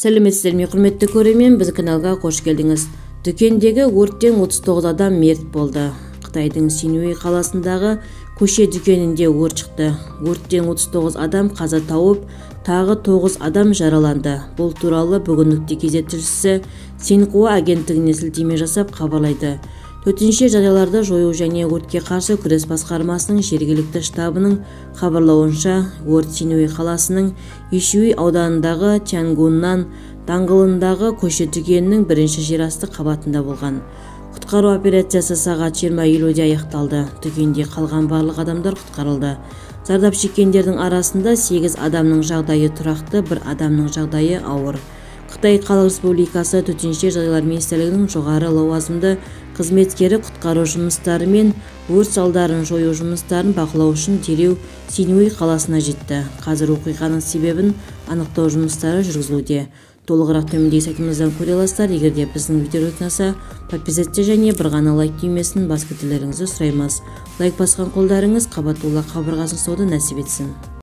Сәлеметсіздер ме, құрметті көрермен, біздің каналға қош келдіңіз. Дүкендегі өрттен 39 адам мерт болды. Қытайдың Синьюй қаласындағы көше дүкенінде өрт шықты. Өрттен 39 адам қаза тауып, тағы 9 адам жараланды. Бұл туралы бүгін нүкте кз тілшісі Синьхуа агенттігіне сілтеме жасап хабарлайды. Төтенше жағдайларды жою және өртке қарсы күрес басқармасының жергілікті штабының хабарлауынша, өрт Синьюй қаласының Ишуй ауданындағы Тянгуннан даңғылындағы көше дүкенінің бірінші жерасты қабатында болған. Құтқару операциясы сағат 20:50-де аяқталды. Дүкенде қалған барлық адамдар құтқарылды. Зардап шеккендердің арасында 8 адамның жағдайы тұрақты, бір адамның жағдайы ауыр. Қытай Халық Республикасы Төтенше жағдайлар министрлігінің жоғары лауазымды қызметкері құтқару жұмыстары мен өрт салдарын жою жұмыстарын бақылау үшін дереу Синьюй қаласына жетті. Қазір оқиғаның себебін анықтау жұмыстары жүргізілуде. Толығырақ төмендегі сайтымыздан көре аласыздар. Егер де біздің видео ұнаса, подписаться және бір ғана лайк түймесін басып кетулеріңізді сұраймыз. Лайк басқан қолдарыңыз қабат қабырғасын ұстауды нәсіп етсін.